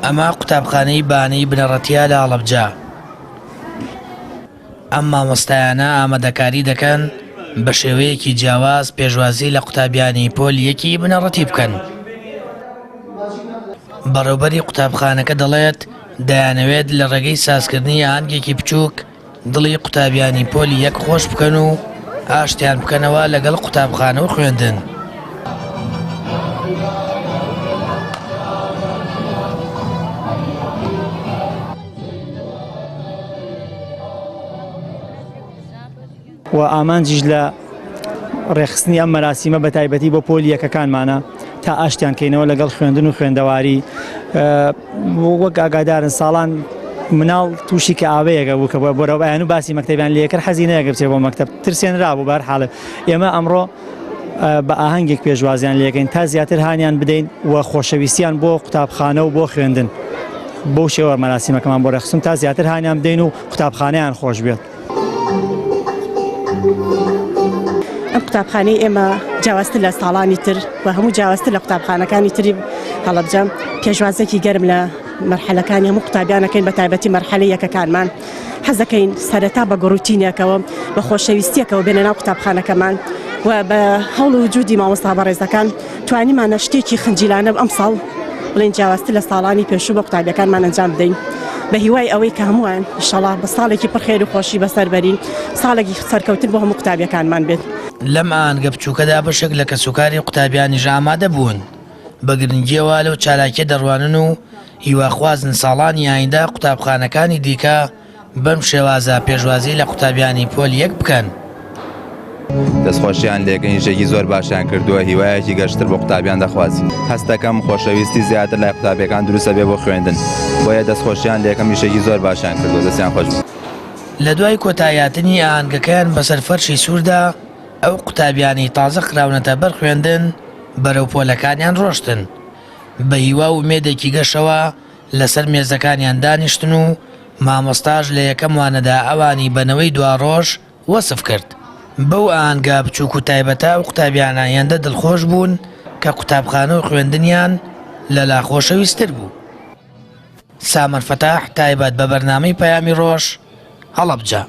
ئەمە قوتابخانەی بانەی بنەڕەتییە لە هەڵەبجە. ئەم مامۆستایانە ئامادەکاری دەکەن بە شێوەیەکی جیاواز پێشوازی لە قوتابیانی پۆل یەکی بنەڕەتی بکەن. بەڕێوبەری قوتابخانەکە دەڵێت، دەیانەوێت لە ڕێگەی سازکردنی ئاهەنگێکی بچووک دڵی قوتابیانی پۆلی یەک خۆش بکەن و ئاشتیان بکەنەوە لەگەڵ قوتابخانە و خوێندن. و ئامانجیش لە ڕێکخستنی ئەم مەراسیمە بە تایبەتی بۆ پۆلی یەکەکانمانە تا ئاشتیان کەینەوە لەگەڵ خوێندن و خوێندەواری وەک ئاگادارن ساڵان مناڵ تووشی کە ئاوەیەگە بوو کە بۆرەوە بەیان و باسی مەکتەبیان لێکرد حەزی نەیەکە بچێ بۆ مەکتەب ترسێنرا بوو بەهەر حاڵێ ئێمە ئەمڕۆ بە ئاهەنگێک پێشوازیان لێکەین تا زیاتر هانیان بدەین و خۆشەویستیان بۆ قوتابخانە و بۆ خوێندن بەو شێوە مەراسیمەکەمان بۆ ڕێکخستن تا زیاتر هانیان بدەین و قوتابخانەیان خۆش بێت. ئەم قوتابخانەی ئێمە جیاوازتر لە ساڵانی تر و هەموو جیاوازتر لە قوتابخانەکانی تری هەڵەبجە پێشوازێکی گەرم لە مەرحەلەکانی هەموو قوتابیانەکەین بە تایبەتی مەرحەلەی یەکەکانمان حەزەکەین سەرەتا بە گوڕوتینێکەوە بە خۆشەویستیەکەوە بێنە ناو قوتابخانەکەمان و بە هەوڵ و وجودی مامۆستا بەڕێزەکان توانیمانە شتێکی خنجیلانە ئەمساڵ بڵێین جیاوازتر لە ساڵانی پێشوو بە قوتابیەکانمان ئەنجام بدەین بە هیوای ئەوەی کە هەمووان ئیشەڵا بە ساڵێکی پڕ خێر و خۆشی بەسەر بەرین ساڵێکی سەرکەوتن بۆ هەموو قوتابیەکانمان بێت. لەم ئاهەنگە بچووکەدا بەشێک لە کەسوکاری قوتابیانیش ئامادە بوون، بە گرنگییەوە لەو چالاکییە دەڕوانن و هیواخوازن ساڵانی ئایندە قوتابخانەکانی دیکە بەم شێوازە پێشوازی لە قوتابیانی پۆل یەک بکەن. دەستخۆشیان لێکەین ئیشێکی زۆر باشیان کردووە هیوایەکی گەشتر بۆ قوتابیان دەخوازین هەستەکەم خۆشەویستی زیاتر لای قوتابیەکان دروستە بێ بۆ خوێندن بۆیە دەستخۆشیان لێکەم ئیشێکی زۆر باشیان کردووە دەستیان خۆش بێت. لە دوای کۆتاییهاتنی ئاهەنگەکەیان بەسەر فەرشی سووردا، ئەو قوتابیانەی تازە خراونەتە بەر خوێندن بەرەو پۆلەکانیان ڕۆشتن، بە هیوا و ئومێدێکی گەشەوە لەسەر مێزەکانیان دانیشتن و مامۆستاش لە یەکەم وانەدا ئەوانی بە نەوەی دواڕۆژ وەسف کرد. بەو ئاهەنگە بچووک و تایبەتە ئەو قوتابیانە هێندە دڵخۆش بوون کە قوتابخانە و خوێندنیان لەلا خۆشەویستتر بوو. سامەر فەتاح، تایبەت بە بەرنامەی پەیامی ڕۆژ، هەڵەبجە.